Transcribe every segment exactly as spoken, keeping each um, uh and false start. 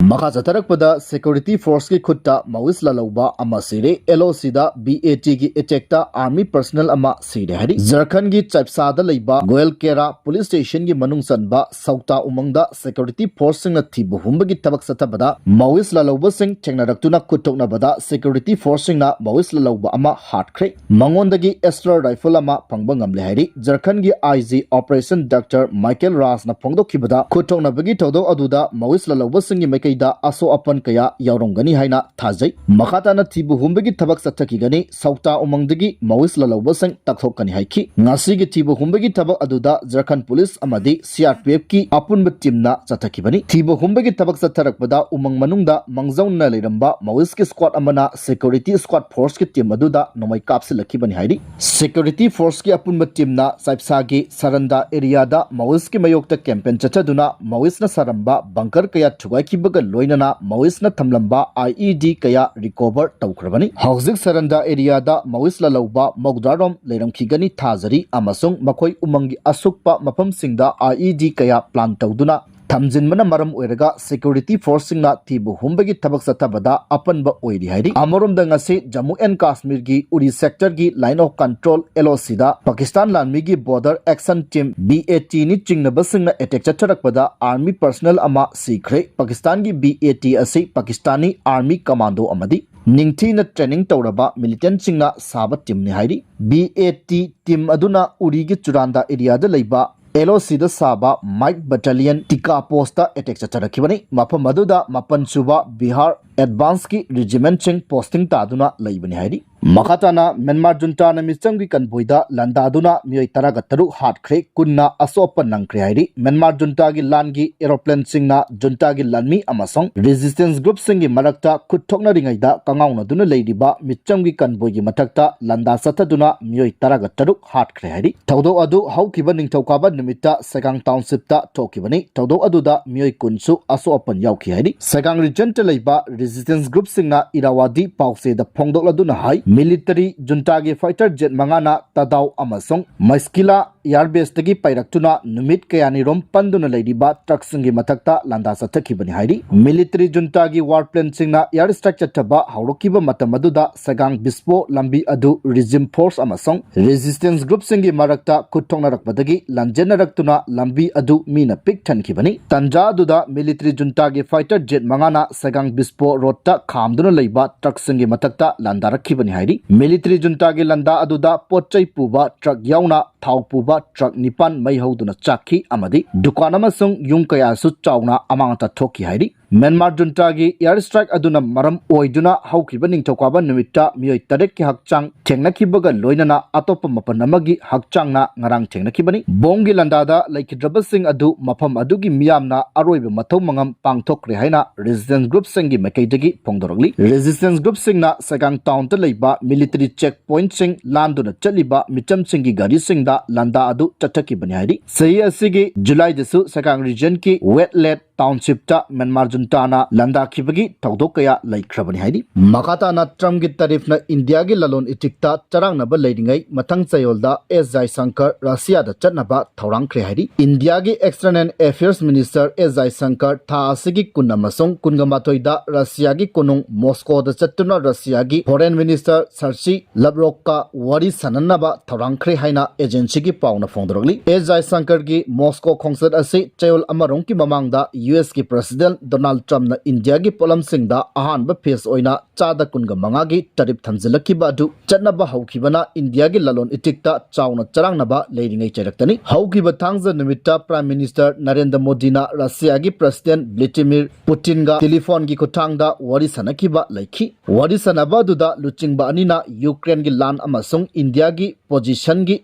ꯃꯈꯥ ꯆꯠꯊꯔꯛꯄꯗ security forceꯀꯤ ꯈꯨꯠꯇ ꯃꯥꯋꯤꯁ ꯂꯥꯜꯍꯧꯕ ꯑꯃ ꯁꯤꯔꯦ꯫ LOCꯗ BATꯒꯤ attackꯇ army personnel ꯑꯃ ꯁꯤꯔꯦ ꯍꯥꯏꯔꯤ꯫ ꯖꯔꯈꯟꯒꯤ ꯆꯥꯏꯞꯁꯥꯗ ꯂꯩꯕ ꯒꯣꯌꯜꯀꯦꯔꯥ police stationꯒꯤ ꯃꯅꯨꯡ ꯆꯟꯕ ꯁꯧꯇꯥ ꯎꯃꯪꯗ security forceꯁꯤꯡꯅ ꯊꯤꯕ ꯍꯨꯝꯕꯒꯤ ꯊꯕꯛ ꯆꯠꯊꯕꯗ ꯃꯥꯋꯤꯁ ꯂꯥꯜꯍꯧꯕꯁꯤꯡ ꯊꯦꯡꯅꯔꯛꯇꯨꯅ ꯈꯨꯠ ꯊꯣꯛꯅꯕꯗ security forceꯁꯤꯡꯅ ꯃꯥꯋꯤꯁ ꯂꯥꯜꯍꯧꯕ ꯑꯃ ꯍꯥꯠꯈ꯭ꯔꯦ꯫ ꯃꯉꯣꯟꯗꯒꯤ Astra rifle ꯑꯃ ꯐꯪꯕ ꯉꯝꯂꯦ ꯍꯥꯏꯔꯤ꯫ ꯖꯔꯈꯟꯒꯤ IG operation Doctor Michael Rajꯅ ꯐꯣꯡꯗꯣꯛꯈꯤꯕꯗ, ꯈꯨꯠ ꯊꯣꯛꯅꯕꯒꯤ ꯊꯧꯗꯣꯛ ꯑꯗꯨꯗ ꯃꯥꯋꯤꯁ ꯂꯥꯜꯍꯧꯕꯁꯤꯡꯒꯤ ꯃꯥꯏꯀꯩꯗ ꯑꯁꯣꯛ ꯑꯄꯟ ꯀꯌꯥ ꯌꯥꯎꯔꯝꯒꯅꯤ ꯍꯥꯏꯅ ꯊꯥꯖꯩ꯫ ꯃꯈꯥ ꯇꯥꯅ ꯊꯤꯕ ꯍꯨꯝꯕꯒꯤ ꯊꯕꯛ ꯆꯠꯊꯈꯤꯒꯅꯤ꯫ ꯁꯧꯇꯥ ꯎꯃꯪꯗꯒꯤ ꯃꯥꯋꯤꯁ ꯂꯥꯜꯍꯧꯕꯁꯤꯡ ꯇꯛꯊꯣꯛꯀꯅꯤ ꯍꯥꯏꯈꯤ꯫ ꯉꯁꯤꯒꯤ ꯊꯤꯕ ꯍꯨꯝꯕꯒꯤ ꯊꯕꯛ ꯑꯗꯨꯗ ꯖꯔꯈꯟ police ꯑꯃꯗꯤ CRPFꯀꯤ ꯑꯄꯨꯟꯕ teamꯅ ꯆꯠꯊꯈꯤꯕꯅꯤ꯫ ꯊꯤꯕ ꯍꯨꯝꯕꯒꯤ ꯊꯕꯛ ꯆꯠꯊꯔꯛꯄꯗ ꯎꯃꯪ ꯃꯅꯨꯡꯗ ꯃꯥꯡꯖꯧꯅꯅ ꯂꯩꯔꯝꯕ ꯃꯥꯋꯤꯁꯀꯤ squad ꯑꯃꯅ security squad forceꯀꯤ team ꯑꯗꯨꯗ ꯅꯣꯡꯃꯩ ꯀꯥꯞꯁꯤꯜꯂꯛꯈꯤꯕꯅꯤ ꯍꯥꯏꯔꯤ꯫ Security forceꯀꯤ ꯑꯄꯨꯟꯕ teamꯅ ꯆꯥꯏꯞꯁꯥꯒꯤ ꯁꯔꯟꯗꯥ areaꯗ ꯃꯥꯋꯤꯁꯀꯤ ꯃꯥꯌꯣꯛꯇ campaign ꯆꯠꯊꯗꯨꯅ ꯃꯥꯋꯤꯁꯅ ꯁꯥꯔꯝꯕ bunker ꯀꯌꯥ ꯊꯨꯒꯥꯏꯈꯤꯕꯒ ꯂꯣꯏꯅꯅ ꯃꯥꯋꯤꯁꯅ ꯊꯝꯂꯝꯕ IED ꯀꯌꯥ recover ꯇꯧꯈ꯭ꯔꯕꯅꯤ꯫ ꯍꯧꯖꯤꯛ ꯁꯔꯟꯗꯥ areaꯗ ꯃꯥꯋꯤꯁ ꯂꯥꯜꯍꯧꯕ ꯃꯧꯗ꯭ꯔꯥꯔꯣꯝ ꯂꯩꯔꯝꯈꯤꯒꯅꯤ ꯊꯥꯖꯔꯤ ꯑꯃꯁꯨꯡ ꯃꯈꯣꯏ ꯎꯃꯪꯒꯤ ꯑꯁꯨꯛꯄ ꯃꯐꯝꯁꯤꯡꯗ IED ꯀꯌꯥ plant ꯇꯧꯗꯨꯅ ꯊꯝꯖꯤꯟꯕꯅ ꯃꯔꯝ ꯑꯣꯏꯔꯒ security forceꯁꯤꯡꯅ ꯊꯤꯕ ꯍꯨꯝꯕꯒꯤ ꯊꯕꯛ ꯆꯠꯊꯕꯗ ꯑꯄꯟꯕ ꯑꯣꯏꯔꯤ ꯍꯥꯏꯔꯤ꯫ ꯑꯃꯔꯣꯝꯗ ꯉꯁꯤ ꯖꯝꯃꯨ ꯑꯦꯟ ꯀꯥꯁꯃꯤꯔꯒꯤ ꯎꯔꯤ sectorꯒꯤ Line of Control LOCꯗ ꯄꯥꯀꯤꯁꯇꯥꯟ ꯂꯥꯟꯃꯤꯒꯤ Border Action Team, BATꯅꯤ ꯆꯤꯡꯅꯕꯁꯤꯡꯅ attack ꯆꯠꯊꯔꯛꯄꯗ army personnel ꯑꯃ ꯁꯤꯈ꯭ꯔꯦ꯫ ꯄꯥꯀꯤꯁꯇꯥꯟꯒꯤ BAT ꯑꯁꯤ ꯄꯥꯀꯤꯁꯇꯥꯅꯤ army commando ꯑꯃꯗꯤ ꯅꯤꯡꯊꯤꯅ training ꯇꯧꯔꯕ militantꯁꯤꯡꯅ ꯁꯥꯕ teamꯅꯤ ꯍꯥꯏꯔꯤ꯫ BAT team ꯑꯗꯨꯅ ꯎꯔꯤꯒꯤ ꯆꯨꯔꯥꯟꯗꯥ areaꯗ ꯂꯩꯕ LOCꯗ ꯁꯥꯕ Mike Battalion ꯇꯤꯀꯥ postꯇ attack ꯆꯠꯊꯔꯛꯈꯤꯕꯅꯤ꯫ ꯃꯐꯝ ꯑꯗꯨꯗ ꯃꯥꯄꯟ ꯁꯨꯕ ꯕꯤꯍꯥꯔ advanceꯀꯤ regimentꯁꯤꯡ posting ꯇꯥꯗꯨꯅ ꯂꯩꯕꯅꯤ ꯍꯥꯏꯔꯤ꯫ ꯃꯈꯥ ꯇꯥꯅ ꯃ꯭ꯌꯥꯟꯃꯥꯔ ꯖꯨꯟꯇꯥꯅ ꯃꯤꯆꯝꯒꯤ convoyꯗ ꯂꯥꯟꯗꯥꯗꯨꯅ ꯃꯤꯑꯣꯏ ꯇꯔꯥꯒ ꯇꯔꯨꯛ ꯍꯥꯠꯈ꯭ꯔꯦ, ꯀꯨꯟꯅ ꯑꯁꯣꯛ ꯑꯄꯟ ꯅꯪꯈ꯭ꯔꯦ ꯍꯥꯏꯔꯤ꯫ ꯃ꯭ꯌꯥꯟꯃꯥꯔ ꯖꯨꯟꯇꯥꯒꯤ ꯂꯥꯟꯒꯤ aeroplaneꯁꯤꯡꯅ ꯖꯨꯟꯇꯥꯒꯤ ꯂꯥꯟꯃꯤ ꯑꯃꯁꯨꯡ resistance groupꯁꯤꯡꯒꯤ ꯃꯔꯛꯇ ꯈꯨꯠ ꯊꯣꯛꯅꯔꯤꯉꯩꯗ ꯀꯉꯥꯎꯅꯗꯨꯅ ꯂꯩꯔꯤꯕ ꯃꯤꯆꯝꯒꯤ convoyꯒꯤ ꯃꯊꯛꯇ ꯂꯥꯟꯗꯥ ꯆꯠꯊꯗꯨꯅ ꯃꯤꯑꯣꯏ ꯇꯔꯥꯒ ꯇꯔꯨꯛ ꯍꯥꯠꯈ꯭ꯔꯦ ꯍꯥꯏꯔꯤ꯫ ꯊꯧꯗꯣꯛ ꯑꯗꯨ ꯍꯧꯈꯤꯕ ꯅꯤꯡꯊꯧꯀꯥꯕ ꯅꯨꯃꯤꯠꯇ ꯁꯦꯒꯥꯡ townshipꯇ ꯊꯣꯛꯈꯤꯕꯅꯤ꯫ ꯊꯧꯗꯣꯛ ꯑꯗꯨꯗ ꯃꯤꯑꯣꯏ ꯀꯨꯟꯁꯨ ꯑꯁꯣꯛ ꯑꯄꯟ ꯌꯥꯎꯈꯤ ꯍꯥꯏꯔꯤ꯫ ꯁꯦꯒꯥꯡ regionꯇ ꯂꯩꯕ resistance groupꯁꯤꯡꯅ ꯏꯔꯥꯋꯥꯗꯤ ꯄꯥꯎꯆꯦꯗ ꯐꯣꯡꯗꯣꯛꯂꯗꯨꯅ ꯍꯥꯏ, military ꯖꯨꯟꯇꯥꯒꯤ fighter jet ꯃꯉꯥꯅ ꯇꯗꯥꯎ ꯑꯃꯁꯨꯡ ꯃꯩꯁꯀꯤꯂꯥ ꯑꯦꯌꯔꯕꯦꯁꯇꯒꯤ ꯄꯥꯏꯔꯛꯇꯨꯅ ꯅꯨꯃꯤꯠ ꯀꯌꯥꯅꯤꯔꯣꯝ ꯄꯟꯗꯨꯅ ꯂꯩꯔꯤꯕ ꯇ꯭ꯔꯛꯁꯤꯡꯒꯤ ꯃꯊꯛꯇ ꯂꯥꯟꯗꯥ ꯆꯠꯊꯈꯤꯕꯅꯤ ꯍꯥꯏꯔꯤ꯫ ꯃꯤꯂꯤꯇꯔꯤ ꯖꯨꯟꯇꯥꯒꯤ ꯋꯥꯔ ꯄ꯭ꯂꯦꯟꯁꯤꯡꯅ ꯑꯦꯌꯔ ꯁ꯭ꯇ꯭ꯔꯥꯏꯛ ꯆꯠꯊꯕ ꯍꯧꯔꯛꯈꯤꯕ ꯃꯇꯝ ꯑꯗꯨꯗ ꯁꯦꯒꯥꯡ ꯕꯤꯁꯄꯣ ꯂꯝꯕꯤ ꯑꯗꯨ ꯔꯤꯖꯤꯝ ꯐꯣꯔꯁ ꯑꯃꯁꯨꯡ ꯔꯦꯖꯤꯁꯇꯦꯟꯁ ꯒ꯭ꯔꯨꯞꯁꯤꯡꯒꯤ ꯃꯔꯛꯇ ꯈꯨꯠ ꯊꯣꯛꯅꯔꯛꯄꯗꯒꯤ ꯂꯥꯟꯖꯦꯟꯅꯔꯛꯇꯨꯅ ꯂꯝꯕꯤ ꯑꯗꯨ ꯃꯤꯅ ꯄꯤꯛ ꯊꯟꯈꯤꯕꯅꯤ꯫ ꯇꯟꯖꯥ ꯑꯗꯨꯗ ꯃꯤꯂꯤꯇꯔꯤ ꯖꯨꯟꯇꯥꯒꯤ ꯐꯥꯏꯇꯔ ꯖꯦꯠ ꯃꯉꯥꯅ ꯁꯦꯒꯥꯡ ꯕꯤꯁꯄꯣ ꯔꯣꯗꯇ ꯈꯥꯝꯗꯨꯅ ꯂꯩꯕ ꯇ꯭ꯔꯛꯁꯤꯡꯒꯤ ꯃꯊꯛꯇ ꯂꯥꯟꯗꯥꯔꯛꯈꯤꯕꯅꯤ ꯍꯥꯏꯔꯤ꯫ ꯃꯤꯂꯤꯇꯔꯤ ꯖꯨꯟꯇꯥꯒꯤ ꯂꯥꯟꯗꯥ ꯑꯗꯨꯗ ꯄꯣꯠ ꯆꯩ ꯄꯨꯕ ꯇ꯭ꯔꯛ ꯌꯥꯎꯅ ꯊꯥꯎ ꯄꯨꯕ ꯇ꯭ꯔꯛ ꯅꯤꯄꯥꯟ ꯃꯩ ꯍꯧꯗꯨꯅ ꯆꯥꯛꯈꯤ ꯑꯃꯗꯤ ꯗꯨꯀꯥꯟ ꯑꯃꯁꯨꯡ ꯌꯨꯝ ꯀꯌꯥꯁꯨ ꯆꯥꯎꯅ ꯑꯃꯥꯡ ꯑꯇꯥ ꯊꯣꯛꯈꯤ ꯍꯥꯏꯔꯤ꯫ ꯃ꯭ꯌꯥꯟꯃꯥꯔ ꯖꯨꯟꯇꯥꯒꯤ ꯑꯦꯌꯔ ꯁ꯭ꯇ꯭ꯔꯥꯏꯛ ꯑꯗꯨꯅ ꯃꯔꯝ ꯑꯣꯏꯗꯨꯅ ꯍꯧꯈꯤꯕ ꯅꯤꯡꯊꯧꯀꯥꯕ ꯅꯨꯃꯤꯠꯇ ꯃꯤꯑꯣꯏ ꯇꯔꯦꯠꯀꯤ ꯍꯛꯆꯥꯡ ꯊꯦꯡꯅꯈꯤꯕꯒ ꯂꯣꯏꯅꯅ ꯑꯇꯣꯞꯄ ꯃꯥꯄꯟ ꯑꯃꯒꯤ ꯍꯛꯆꯥꯡꯅ ꯉꯔꯥꯡ ꯊꯦꯡꯅꯈꯤꯕꯅꯤ꯫ ꯕꯣꯝꯒꯤ ꯂꯥꯟꯗꯥꯗ ꯂꯩꯈꯤꯗ꯭ꯔꯕꯁꯤꯡ ꯑꯗꯨ ꯃꯐꯝ ꯑꯗꯨꯒꯤ ꯃꯤꯌꯥꯝꯅ ꯑꯔꯣꯏꯕ ꯃꯊꯧ ꯃꯉꯝ ꯄꯥꯡꯊꯣꯛꯈ꯭ꯔꯦ ꯍꯥꯏꯅ ꯔꯦꯖꯤꯁꯇꯦꯟꯁ ꯒ꯭ꯔꯨꯞꯁꯤꯡꯒꯤ ꯃꯥꯏꯀꯩꯗꯒꯤ ꯐꯣꯡꯗꯣꯔꯛꯂꯤ꯫ ꯔꯦꯖꯤꯁꯇꯦꯟꯁ ꯒ꯭ꯔꯨꯞꯁꯤꯡꯅ ꯁꯦꯒꯥꯡ ꯇꯥꯎꯟꯗ ꯂꯩꯕ ꯃꯤꯂꯤꯇꯔꯤ ꯆꯦꯛ ꯄꯣꯏꯟꯠꯁꯤꯡ ꯂꯥꯟꯗꯨꯅ ꯆꯠꯂꯤꯕ ꯃꯤꯆꯝꯁꯤꯡꯒꯤ ꯒꯥꯔꯤꯁꯤꯡꯗ ꯂꯥꯟꯗꯥ ꯑꯗꯨ ꯆꯠꯊꯈꯤꯕꯅꯤ ꯍꯥꯏꯔꯤ꯫ ꯆꯍꯤ ꯑꯁꯤꯒꯤ ꯖꯨꯂꯥꯏꯗꯁꯨ ꯁꯦꯒꯥꯡ ꯔꯤꯖꯟꯒꯤ ꯋꯦꯠꯂꯦꯠ ꯇꯥꯎꯟꯁꯤꯞꯇ ꯃ꯭ꯌꯥꯟꯃꯥꯔ ꯖꯨꯟꯇꯥꯅ ꯂꯥꯟꯗꯥꯈꯤꯕꯒꯤ ꯊꯧꯗꯣꯛ ꯀꯌꯥ ꯂꯩꯈ꯭ꯔꯕꯅꯤ ꯍꯥꯏꯔꯤ꯫ ꯃꯈꯥ ꯇꯥꯅ ꯇ꯭ꯔꯝꯞꯀꯤ ꯇꯔꯤꯐꯅ ꯏꯟꯗꯤꯌꯥꯒꯤ ꯂꯂꯣꯟ ꯏꯇꯤꯛꯇ ꯆꯔꯥꯡꯅꯕ ꯂꯩꯔꯤꯉꯩ ꯃꯊꯪ ꯆꯌꯣꯜꯗ ꯑꯦꯁ ꯖꯥꯏꯁꯪꯀꯔ ꯔꯁꯤꯌꯥꯗ ꯆꯠꯅꯕ ꯊꯧꯔꯥꯡꯈ꯭ꯔꯦ ꯍꯥꯏꯔꯤ꯫ ꯏꯟꯗꯤꯌꯥꯒꯤ ꯑꯦꯛꯁꯇꯔꯅꯦꯜ ꯑꯦꯐꯤꯌꯔꯁ ꯃꯤꯅꯤꯁꯇꯔ ꯑꯦꯁ ꯖꯥꯏꯁꯪꯀꯔ ꯊꯥ ꯑꯁꯤꯒꯤ ꯀꯨꯟ ꯑꯃꯁꯨꯡ ꯀꯨꯟꯒ ꯃꯥꯊꯣꯏꯗ ꯔꯁꯤꯌꯥꯒꯤ ꯀꯣꯅꯨꯡ ꯃꯣꯁꯀꯣꯗ ꯆꯠꯇꯨꯅ ꯔꯁꯤꯌꯥꯒꯤ ꯐꯣꯔꯦꯟ ꯃꯤꯅꯤꯁꯇꯔ ꯁꯔꯁꯤ ꯂꯕ꯭ꯔꯣꯛꯀ ꯋꯥꯔꯤ ꯁꯥꯅꯅꯕ ꯊꯧꯔꯥꯡꯈ꯭ꯔꯦ ꯍꯥꯏꯅ ꯑꯦꯖꯦꯟꯁꯤꯒꯤ ꯄꯥꯎꯅ ꯐꯣꯡꯗꯣꯔꯛꯂꯤ꯫ ꯑꯦꯁ ꯖꯥꯏꯁꯪꯀꯔꯒꯤ ꯃꯣꯁꯀꯣ ꯈꯣꯡꯆꯠ ꯑꯁꯤ ꯆꯌꯣꯜ ꯑꯃꯔꯣꯝꯒꯤ ꯃꯃꯥꯡꯗ ꯌꯨ ꯑꯦꯁꯀꯤ ꯄ꯭ꯔꯁꯤꯗꯦꯟꯠ ꯗꯣꯅꯥꯜꯗ ꯇ꯭ꯔꯝꯞꯅ ꯏꯟꯗꯤꯌꯥꯒꯤ ꯄꯣꯠꯂꯝꯁꯤꯡꯗ ꯑꯍꯥꯟꯕ ꯐꯦꯖ ꯑꯣꯏꯅ ꯆꯥꯗ ꯀꯨꯟꯒ ꯃꯉꯥꯒꯤ ꯇꯔꯤꯞ ꯊꯝꯖꯤꯜꯂꯛꯈꯤꯕ ꯑꯗꯨ ꯆꯠꯅꯕ ꯍꯧꯈꯤꯕꯅ ꯏꯟꯗꯤꯌꯥꯒꯤ ꯂꯂꯣꯟ ꯏꯇꯤꯛꯇ ꯆꯥꯎꯅ ꯆꯔꯥꯡꯅꯕ ꯂꯩꯔꯤꯉꯩ ꯆꯩꯔꯛꯇꯅꯤ꯫ ꯍꯧꯈꯤꯕ ꯊꯥꯡꯖ ꯅꯨꯃꯤꯠꯇ ꯄ꯭ꯔꯥꯏꯝ ꯃꯤꯅꯤꯁꯇꯔ ꯅꯔꯦꯟꯗ꯭ꯔ ꯃꯣꯗꯤꯅ ꯔꯁꯤꯌꯥꯒꯤ ꯄ꯭ꯔꯁꯤꯗꯦꯟꯠ ꯚ꯭ꯂꯦꯗꯤꯃꯤꯔ ꯄꯨꯇꯤꯟꯒ ꯇꯦꯂꯤꯐꯣꯟꯒꯤ ꯈꯨꯠꯊꯥꯡꯗ ꯋꯥꯔꯤ ꯁꯥꯅꯈꯤꯕ ꯂꯩꯈꯤ꯫ ꯋꯥꯔꯤ ꯁꯥꯅꯕ ꯑꯗꯨꯗ ꯂꯨꯆꯤꯡꯕ ꯑꯅꯤꯅ ꯌꯨꯀ꯭ꯔꯦꯟꯒꯤ ꯂꯥꯟ ꯑꯃꯁꯨꯡ ꯏꯟꯗꯤꯌꯥꯒꯤ ꯄꯣꯖꯤꯁꯟꯒꯤ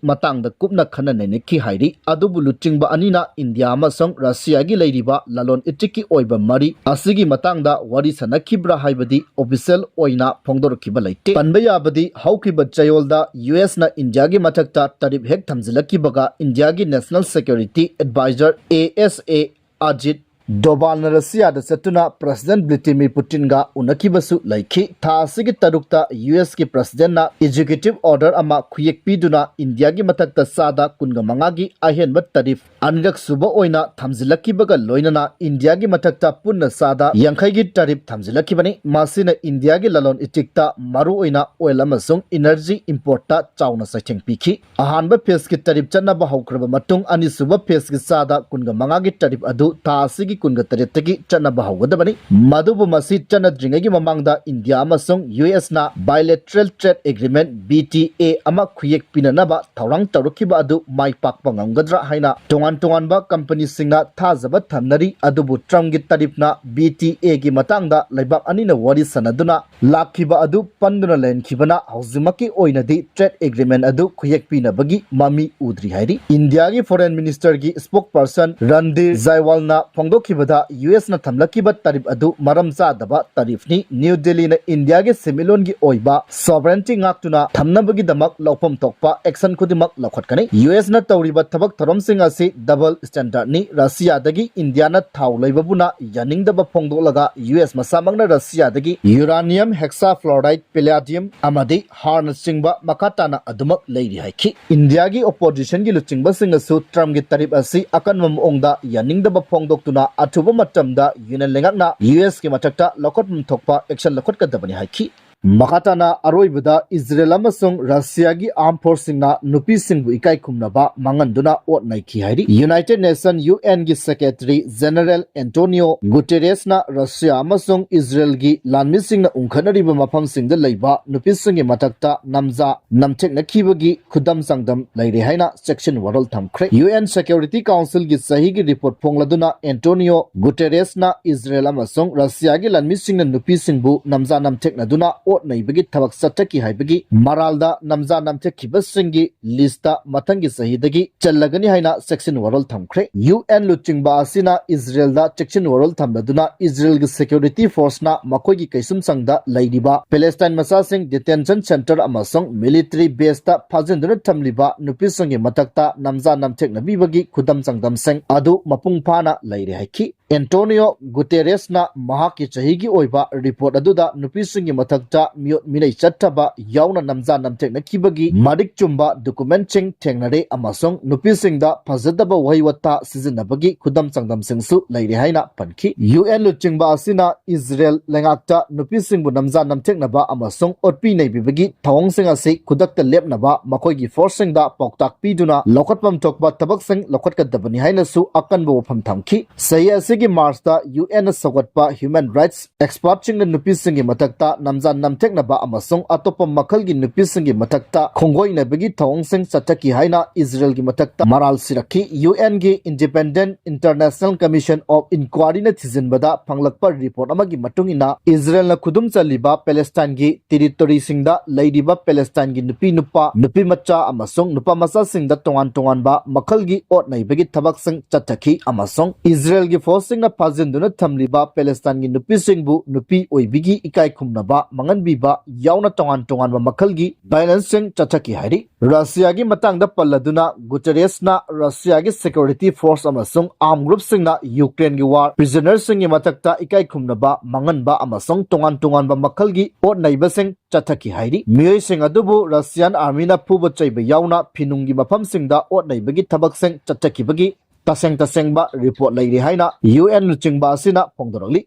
ꯃꯇꯥꯡꯗ ꯀꯨꯞꯅ ꯈꯟꯅ ꯅꯩꯅꯈꯤ ꯍꯥꯏꯔꯤ꯫ ꯑꯗꯨꯕꯨ ꯂꯨꯆꯤꯡꯕ ꯑꯅꯤꯅ ꯏꯟꯗꯤꯌꯥ ꯑꯃꯁꯨꯡ ꯔꯁꯤꯌꯥꯒꯤ ꯂꯩꯔꯤꯕ ꯂꯂꯣꯟ ꯏꯇꯤꯛꯀꯤ ꯑꯣꯏꯕ ꯃꯔꯤ ꯑꯁꯤꯒꯤ ꯃꯇꯥꯡꯗ ꯋꯥꯔꯤ ꯁꯥꯅꯈꯤꯕ꯭ꯔꯥ ꯍꯥꯏꯕꯗꯤ ꯑꯣꯐꯤꯁꯤꯌꯦꯜ ꯑꯣꯏꯅ ꯐꯣꯡꯗꯣꯔꯛꯈꯤꯕ ꯂꯩꯇꯦ꯫ ꯄꯟꯕ ꯌꯥꯕꯗꯤ ꯍꯧꯈꯤꯕ ꯆꯌꯣꯜꯗ ꯌꯨ ꯑꯦꯁꯅ ꯏꯟꯗꯤꯌꯥꯒꯤ ꯃꯊꯛꯇ ꯇꯔꯤꯞ ꯍꯦꯛ ꯊꯝꯖꯤꯜꯂꯛꯈꯤꯕꯒ ꯏꯟꯗꯤꯌꯥꯒꯤ national security adviser A S A Ajit ꯗꯣꯚꯥꯜꯅ ꯔꯁꯤꯌꯥꯗ ꯆꯠꯇꯨꯅ ꯄ꯭ꯔꯁꯤꯗꯦꯟ ꯚ꯭ꯂꯥꯗꯤꯃꯤꯔ ꯄꯨꯇꯤꯟꯒ ꯎꯅꯈꯤꯕꯁꯨ ꯂꯩꯈꯤ꯫ ꯊꯥ ꯑꯁꯤꯒꯤ ꯇꯔꯨꯛꯇ ꯌꯨ ꯑꯦꯁꯀꯤ ꯄ꯭ꯔꯁꯤꯗꯦꯟꯅ ꯑꯦꯛꯖꯤꯀ꯭ꯌꯨꯇꯤꯚ ꯑꯣꯔꯗꯔ ꯑꯃ ꯈꯨꯌꯦꯛ ꯄꯤꯗꯨꯅ ꯏꯟꯗꯤꯌꯥꯒꯤ ꯃꯊꯛꯇ ꯆꯥꯗ ꯀꯨꯟꯒ ꯃꯉꯥꯒꯤ ꯑꯍꯦꯟꯕ ꯇꯔꯤꯐ ꯑꯅꯤꯔꯛ ꯁꯨꯕ ꯑꯣꯏꯅ ꯊꯝꯖꯤꯜꯂꯛꯈꯤꯕꯒ ꯂꯣꯏꯅꯅ ꯏꯟꯗꯤꯌꯥꯒꯤ ꯃꯊꯛꯇ ꯄꯨꯟꯅ ꯆꯥꯗ ꯌꯥꯡꯈꯩꯒꯤ ꯇꯔꯤꯐ ꯊꯝꯖꯤꯜꯂꯛꯈꯤꯕꯅꯤ꯫ ꯃꯁꯤꯅ ꯏꯟꯗꯤꯌꯥꯒꯤ ꯂꯂꯣꯟ ꯏꯇꯤꯛꯇ ꯃꯔꯨꯑꯣꯏꯅ ꯑꯣꯏꯜ ꯑꯃꯁꯨꯡ ꯏꯅꯔꯖꯤ ꯏꯝꯄꯣꯔꯠꯇ ꯆꯥꯎꯅ ꯆꯩꯊꯦꯡ ꯄꯤꯈꯤ꯫ ꯑꯍꯥꯟꯕ ꯐꯦꯖꯀꯤ ꯇꯔꯤꯐ ꯆꯠꯅꯕ ꯍꯧꯈ꯭ꯔꯕ ꯃꯇꯨꯡ, ꯑꯅꯤꯁꯨꯕ ꯐꯦꯖꯀꯤ ꯆꯥꯗ ꯀꯨꯟꯒ ꯃꯉꯥꯒꯤ ꯇꯔꯤꯐ ꯑꯗꯨ ꯊꯥ ꯑꯁꯤꯒꯤ ꯀꯨꯟꯒ ꯇꯔꯦꯠꯇꯒꯤ ꯆꯠꯅꯕ ꯍꯧꯒꯗꯕꯅꯤ꯫ ꯃꯗꯨꯕꯨ ꯃꯁꯤ ꯆꯠꯅꯗ꯭ꯔꯤꯉꯩꯒꯤ ꯃꯃꯥꯡꯗ ꯏꯟꯗꯤꯌꯥ ꯑꯃꯁꯨꯡ U ꯑꯦꯁꯅ Bilateral Trade Agreement, B T A, ꯑꯃ ꯈꯨꯌꯦꯛ ꯄꯤꯅꯅꯕ ꯊꯧꯔꯥꯡ ꯇꯧꯔꯛꯈꯤꯕ ꯑꯗꯨ ꯃꯥꯏ ꯄꯥꯛꯄ ꯉꯝꯒꯗ꯭ꯔꯥ ꯍꯥꯏꯅ ꯇꯣꯉꯥꯟ ꯇꯣꯉꯥꯟꯕ ꯀꯝꯄꯅꯤꯁꯤꯡꯅ ꯊꯥꯖꯕ ꯊꯝꯅꯔꯤ꯫ ꯑꯗꯨꯕꯨ ꯇ꯭ꯔꯝꯞꯀꯤ ꯇꯔꯤꯐꯅ B T A ꯒꯤ ꯃꯇꯥꯡꯗ ꯂꯩꯕꯥꯛ ꯑꯅꯤꯅ ꯋꯥꯔꯤ ꯁꯥꯟꯅꯗꯨꯅ ꯂꯥꯛꯈꯤꯕ ꯑꯗꯨ ꯄꯟꯗꯨꯅ ꯂꯩꯍꯟꯈꯤꯕꯅ ꯍꯧꯖꯤꯛꯃꯛꯀꯤ ꯑꯣꯏꯅꯗꯤ ꯇ꯭ꯔꯦꯗ ꯑꯦꯒ꯭ꯔꯤꯃꯦꯟ ꯑꯗꯨ ꯈꯨꯌꯦꯛ ꯄꯤꯅꯕꯒꯤ ꯃꯃꯤ ꯎꯗ꯭ꯔꯤ ꯍꯥꯏꯔꯤ꯫ ꯏꯟꯗꯤꯌꯥꯒꯤ ꯐꯣꯔꯦꯟ ꯃꯤꯅꯤꯁꯇꯔꯒꯤ ꯁ꯭ꯄꯣꯛ ꯄꯔꯁꯟ ꯔꯟꯙꯤꯔ ꯖꯥꯏꯋꯥꯜꯅ ꯐꯣꯡꯗꯣꯛꯈꯤꯕꯗ, ꯌꯨ ꯑꯦꯁꯅ ꯊꯝꯂꯛꯈꯤꯕ ꯇꯔꯤꯐ ꯑꯗꯨ ꯃꯔꯝ ꯆꯥꯗꯕ ꯇꯔꯤꯐꯅꯤ꯫ ꯅ꯭ꯌꯨ ꯗꯦꯜꯂꯤꯅ ꯏꯟꯗꯤꯌꯥꯒꯤ ꯁꯦꯟꯃꯤꯠꯂꯣꯟꯒꯤ ꯑꯣꯏꯕ ꯁꯣꯚꯔꯦꯟꯇꯤ ꯉꯥꯛꯇꯨꯅ ꯊꯝꯅꯕꯒꯤꯗꯃꯛ ꯂꯧꯐꯝ ꯊꯣꯛꯄ ꯑꯦꯛꯁꯟ ꯈꯨꯗꯤꯡꯃꯛ ꯂꯧꯈꯠꯀꯅꯤ꯫ ꯌꯨ ꯑꯦꯁꯅ ꯇꯧꯔꯤꯕ ꯊꯕꯛ ꯊꯧꯔꯝꯁꯤꯡ ꯑꯁꯤ ꯗꯕꯜ ꯁ꯭ꯇꯦꯟꯗꯔꯗꯅꯤ꯫ ꯔꯁꯤꯌꯥꯗꯒꯤ ꯏꯟꯗꯤꯌꯥꯅ ꯊꯥꯎ ꯂꯩꯕꯕꯨꯅ ꯌꯥꯅꯤꯡꯗꯕ ꯐꯣꯡꯗꯣꯛꯂꯒ ꯌꯨ ꯑꯦꯁ ꯃꯁꯥꯃꯛꯅ ꯔꯁꯤꯌꯥꯗꯒꯤ ꯌꯨꯔꯥꯅꯤꯌꯝ ꯍꯦꯛꯁꯥꯐ꯭ꯂꯣꯔꯥꯏꯗ, ꯄꯦꯂꯥꯗꯤꯌꯝ ꯑꯃꯗꯤ ꯍꯥꯔꯅꯆꯤꯡꯕ ꯃꯈꯥ ꯇꯥꯅ ꯑꯗꯨꯃꯛ ꯂꯩꯔꯤ ꯍꯥꯏꯈꯤ꯫ ꯏꯟꯗꯤꯌꯥꯒꯤ ꯑꯣꯄꯣꯖꯤꯁꯟꯒꯤ ꯂꯨꯆꯤꯡꯕꯁꯤꯡꯅꯁꯨ ꯇ꯭ꯔꯝꯞꯀꯤ ꯇꯔꯤꯐ ꯑꯁꯤ ꯑꯀꯟꯕ ꯃꯑꯣꯡꯗ ꯌꯥꯅꯤꯡꯗꯕ ꯐꯣꯡꯗꯣꯛꯇꯨꯅ ꯑꯊꯨꯕ ꯃꯇꯝꯗ ꯌꯨꯅꯤꯌꯟ ꯂꯩꯉꯥꯛꯅ ꯌꯨ ꯑꯦꯁꯀꯤ ꯃꯊꯛꯇ ꯂꯧꯈꯠꯐꯝ ꯊꯣꯛꯄ ꯑꯦꯛꯁꯟ ꯂꯧꯈꯠꯀꯗꯕꯅꯤ ꯍꯥꯏꯈꯤ꯫ ꯃꯈꯥ ꯇꯥꯅ ꯑꯔꯣꯏꯕꯗ ꯏꯖꯔꯦꯜ ꯑꯃꯁꯨꯡ ꯔꯁꯤꯌꯥꯒꯤ ꯑꯥꯔꯝ ꯐꯣꯔꯁꯁꯤꯡꯅ ꯅꯨꯄꯤꯁꯤꯡꯕꯨ ꯏꯀꯥꯏ ꯈꯨꯝꯅꯕ ꯃꯥꯡꯍꯟꯗꯨꯅ ꯑꯣꯠ ꯅꯩꯈꯤ ꯍꯥꯏꯔꯤ꯫ ꯌꯨꯅꯥꯏꯇꯦꯗ ꯅꯦꯁꯟ, ꯌꯨ ꯑꯦꯟꯒꯤ ꯁꯦꯀ꯭ꯔꯦꯇꯔꯤ ꯖꯦꯅꯔꯦꯜ ꯑꯦꯟꯇꯣꯅꯤꯌꯣ ꯒꯨꯇꯦꯔꯦꯁꯅ ꯔꯁꯤꯌꯥ ꯑꯃꯁꯨꯡ ꯏꯖꯔꯦꯜꯒꯤ ꯂꯥꯟꯃꯤꯁꯤꯡꯅ ꯎꯪꯈꯠꯅꯔꯤꯕ ꯃꯐꯝꯁꯤꯡꯗ ꯂꯩꯕ ꯅꯨꯄꯤꯁꯤꯡꯒꯤ ꯃꯊꯛꯇ ꯅꯝꯖꯥ ꯅꯝꯊꯦꯛꯅꯈꯤꯕꯒꯤ ꯈꯨꯗꯝ ꯆꯥꯡꯗꯝ ꯂꯩꯔꯦ ꯍꯥꯏꯅ ꯆꯦꯛꯁꯤꯟ ꯋꯥꯔꯣꯜ ꯊꯝꯈ꯭ꯔꯦ꯫ ꯌꯨ ꯑꯦꯟ ꯁꯦꯀ꯭ꯌꯨꯔꯤꯇꯤ ꯀꯥꯎꯟꯁꯤꯜꯒꯤ ꯆꯍꯤꯒꯤ ꯔꯤꯄꯣꯔꯠ ꯐꯣꯡꯂꯗꯨꯅ ꯑꯦꯟꯇꯣꯅꯤꯌꯣ ꯒꯨꯇꯦꯔꯦꯁꯅ ꯏꯖꯔꯦꯜ ꯑꯃꯁꯨꯡ ꯔꯁꯤꯌꯥꯒꯤ ꯂꯥꯟꯃꯤꯁꯤꯡꯅ ꯅꯨꯄꯤꯁꯤꯡꯕꯨ ꯅꯝꯖꯥ ꯅꯝꯊꯦꯛꯅꯗꯨꯅ ꯅꯩꯕꯒꯤ ꯊꯕꯛ ꯆꯠꯊꯈꯤ ꯍꯥꯏꯕꯒꯤ ꯃꯔꯥꯜꯗ ꯅꯝꯖꯥ ꯅꯝꯊꯦꯛꯈꯤꯕꯁꯤꯡꯒꯤ ꯂꯤꯁꯇ ꯃꯊꯪꯒꯤ ꯆꯍꯤꯗꯒꯤ ꯆꯜꯂꯒꯅꯤ ꯍꯥꯏꯅ ꯆꯦꯛꯁꯤꯟ ꯋꯥꯔꯣꯜ ꯊꯝꯈ꯭ꯔꯦ꯫ ꯌꯨ ꯑꯦꯟ ꯂꯨꯆꯤꯡꯕ ꯑꯁꯤꯅ ꯏꯖꯔꯦꯜꯗ ꯆꯦꯛꯁꯤꯟ ꯋꯥꯔꯣꯜ ꯊꯝꯂꯗꯨꯅ ꯏꯖꯔꯦꯜꯒꯤ ꯁꯦꯀ꯭ꯌꯨꯔꯤꯇꯤ ꯐꯣꯔꯁꯅ ꯃꯈꯣꯏꯒꯤ ꯀꯩꯁꯨꯝꯁꯪꯗ ꯂꯩꯔꯤꯕ ꯄꯦꯂꯦꯁꯇꯥꯏꯟ ꯃꯆꯥꯁꯤꯡ ꯗꯤꯇꯦꯟꯁꯟ ꯁꯦꯟꯇꯔ ꯑꯃꯁꯨꯡ ꯃꯤꯂꯤꯇꯔꯤ ꯕꯦꯁꯇ ꯐꯥꯖꯤꯟꯗꯨꯅ ꯊꯝꯂꯤꯕ ꯅꯨꯄꯤꯁꯤꯡꯒꯤ ꯃꯊꯛꯇ ꯅꯝꯖꯥ ꯅꯝꯊꯦꯛꯅꯕꯤꯕꯒꯤ ꯈꯨꯗꯝ ꯆꯥꯡꯗꯝꯁꯤꯡ ꯑꯗꯨ ꯃꯄꯨꯡ ꯐꯥꯅ ꯂꯩꯔꯦ ꯍꯥꯏꯈꯤ꯫ ꯑꯦꯟꯇꯣꯅꯤꯌꯣ ꯒꯨꯇꯦꯔꯦꯁꯅ ꯃꯍꯥꯛꯀꯤ ꯆꯍꯤꯒꯤ ꯑꯣꯏꯕ ꯔꯤꯄꯣꯔꯠ ꯑꯗꯨꯗ ꯅꯨꯄꯤꯁꯤꯡꯒꯤ ꯃꯊꯛꯇ ꯃꯤꯑꯣꯠ ꯃꯤꯅꯩ ꯆꯠꯊꯕ ꯌꯥꯎꯅ ꯅꯝꯖꯥ ꯅꯝꯊꯦꯛꯅꯈꯤꯕꯒꯤ ꯃꯔꯤꯛ ꯆꯨꯝꯕ ꯗꯣꯀꯨꯃꯦꯟꯠꯁꯤꯡ ꯊꯦꯡꯅꯔꯦ ꯑꯃꯁꯨꯡ ꯅꯨꯄꯤꯁꯤꯡꯗ ꯐꯖꯗꯕ ꯋꯥꯍꯩ ꯋꯥꯇꯥ ꯁꯤꯖꯤꯟꯅꯕꯒꯤ ꯈꯨꯗꯝ ꯆꯥꯡꯗꯝꯁꯤꯡꯁꯨ ꯂꯩꯔꯦ ꯍꯥꯏꯅ ꯄꯟꯈꯤ꯫ ꯌꯨ ꯑꯦꯟ ꯂꯨꯆꯤꯡꯕ ꯑꯁꯤꯅ ꯏꯖꯔꯦꯜ ꯂꯩꯉꯥꯛꯇ ꯅꯨꯄꯤꯁꯤꯡꯕꯨ ꯅꯝꯖꯥ ꯅꯝꯊꯦꯛꯅꯕ ꯑꯃꯁꯨꯡ ꯑꯣꯠꯄꯤ ꯅꯩꯕꯤꯕꯒꯤ ꯊꯧꯑꯣꯡꯁꯤꯡ ꯑꯁꯤ ꯈꯨꯗꯛꯇ ꯂꯦꯞꯅꯕ ꯃꯈꯣꯏꯒꯤ ꯐꯣꯔꯁꯁꯤꯡꯗ ꯄꯥꯎꯇꯥꯛ ꯄꯤꯗꯨꯅ ꯂꯧꯈꯠꯐꯝ ꯊꯣꯛꯄ ꯊꯕꯛꯁꯤꯡ ꯂꯧꯈꯠꯀꯗꯕꯅꯤ ꯍꯥꯏꯅꯁꯨ ꯑꯀꯟꯕ ꯋꯥꯐꯝ ꯊꯝꯈꯤ꯫ ꯆꯍꯤ ꯑꯁꯤꯒꯤ ꯃꯥꯔꯆꯇ ꯌꯨ ꯑꯦꯟꯅ ꯁꯧꯒꯠꯄ ꯍ꯭ꯌꯨꯃꯦꯟ ꯔꯥꯏꯠꯁ ꯑꯦꯛꯁꯄꯔꯠꯁꯤꯡꯅ ꯅꯨꯄꯤꯁꯤꯡꯒꯤ ꯃꯊꯛꯇ ꯅꯝꯖꯥ ꯅꯝꯊꯦꯛꯅꯕ ꯑꯃꯁꯨꯡ ꯑꯇꯣꯞꯄ ꯃꯈꯜꯒꯤ ꯅꯨꯄꯤꯁꯤꯡꯒꯤ ꯃꯊꯛꯇ ꯈꯣꯡꯒꯣꯏꯅꯕꯒꯤ ꯊꯧꯑꯣꯡꯁꯤꯡ ꯆꯠꯊꯈꯤ ꯍꯥꯏꯅ ꯏꯖꯔꯦꯜꯒꯤ ꯃꯊꯛꯇ ꯃꯔꯥꯜ ꯁꯤꯔꯛꯈꯤ꯫ ꯌꯨ ꯑꯦꯟꯒꯤ ꯏꯟꯗꯤꯄꯦꯟꯗꯦꯟꯠ ꯏꯟꯇꯔꯅꯦꯁꯅꯦꯜ ꯀꯃꯤꯁꯟ ꯑꯣꯐ ꯏꯟꯀ꯭ꯋꯥꯔꯤꯅ ꯊꯤꯖꯤꯟꯕꯗ ꯐꯪꯂꯛꯄ ꯔꯤꯄꯣꯔꯠ ꯑꯃꯒꯤ ꯃꯇꯨꯡ ꯏꯟꯅ, ꯏꯖꯔꯦꯜꯅ ꯈꯨꯗꯨꯝ ꯆꯜꯂꯤꯕ ꯄꯦꯂꯦꯁꯇꯥꯏꯟꯒꯤ ꯇꯦꯔꯤꯇꯣꯔꯤꯁꯤꯡꯗ ꯂꯩꯔꯤꯕ ꯄꯦꯂꯦꯁꯇꯥꯏꯟꯒꯤ ꯅꯨꯄꯤ ꯅꯨꯄꯥ, ꯅꯨꯄꯤ ꯃꯆꯥ ꯑꯃꯁꯨꯡ ꯅꯨꯄꯥ ꯃꯆꯥꯁꯤꯡꯗ ꯇꯣꯉꯥꯟ ꯇꯣꯉꯥꯟꯕ ꯃꯈꯜꯒꯤ ꯑꯣꯠ ꯅꯩꯕꯒꯤ ꯊꯕꯛꯁꯤꯡ ꯆꯠꯊꯈꯤ ꯑꯃꯁꯨꯡ ꯏꯖꯔꯦꯜꯒꯤ ꯐꯣꯔꯁꯁꯤꯡꯅ ꯐꯥꯖꯤꯟꯗꯨꯅ ꯊꯝꯂꯤꯕ ꯄꯦꯂꯦꯁꯇꯥꯏꯟꯒꯤ ꯅꯨꯄꯤꯁꯤꯡꯕꯨ ꯅꯨꯄꯤ ꯑꯣꯏꯕꯤꯒꯤ ꯏꯀꯥꯏ ꯈꯨꯝꯅꯕ ꯃꯥꯡꯍꯟꯕꯤꯕ ꯌꯥꯎꯅ ꯇꯣꯉꯥꯟ ꯇꯣꯉꯥꯟꯕ ꯃꯈꯜꯒꯤ ꯚꯥꯏꯂꯦꯟꯁꯁꯤꯡ ꯆꯠꯊꯈꯤ ꯍꯥꯏꯔꯤ꯫ ꯔꯁꯤꯌꯥꯒꯤ ꯃꯇꯥꯡꯗ ꯄꯜꯂꯗꯨꯅ, ꯒꯨꯇꯦꯔꯦꯁꯅ ꯔꯁꯤꯌꯥꯒꯤ ꯁꯦꯀ꯭ꯌꯨꯔꯤꯇꯤ ꯐꯣꯔꯁ ꯑꯃꯁꯨꯡ ꯑꯥꯔꯝ ꯒ꯭ꯔꯨꯞꯁꯤꯡꯅ ꯌꯨꯀ꯭ꯔꯦꯟꯒꯤ ꯋꯥꯔ ꯄ꯭ꯔꯤꯖꯅꯔꯁꯤꯡꯒꯤ ꯃꯊꯛꯇ ꯏꯀꯥꯏ ꯈꯨꯝꯅꯕ ꯃꯥꯡꯍꯟꯕ ꯑꯃꯁꯨꯡ ꯇꯣꯉꯥꯟ ꯇꯣꯉꯥꯟꯕ ꯃꯈꯜꯒꯤ ꯑꯣꯠ ꯅꯩꯕꯁꯤꯡ ꯆꯠꯊꯈꯤ ꯍꯥꯏꯔꯤ꯫ ꯃꯤꯑꯣꯏꯁꯤꯡ ꯑꯗꯨꯕꯨ ꯔꯁꯤꯌꯥꯟ ꯑꯥꯔꯃꯤꯅ ꯐꯨꯕ ꯆꯩꯕ ꯌꯥꯎꯅ ꯐꯤꯅꯨꯡꯒꯤ ꯃꯐꯝꯁꯤꯡꯗ ꯑꯣꯠ ꯅꯩꯕꯒꯤ ꯊꯕꯛꯁꯤꯡ ꯆꯠꯊꯈꯤꯕꯒꯤ ꯇꯁꯦꯡ ꯇꯁꯦꯡꯕ ꯔꯤꯄꯣꯔꯠ ꯂꯩꯔꯤ ꯍꯥꯏꯅ ꯌꯨ ꯑꯦꯟ ꯂꯨꯆꯤꯡꯕ ꯑꯁꯤꯅ ꯐꯣꯡꯗꯣꯔꯛꯂꯤ꯫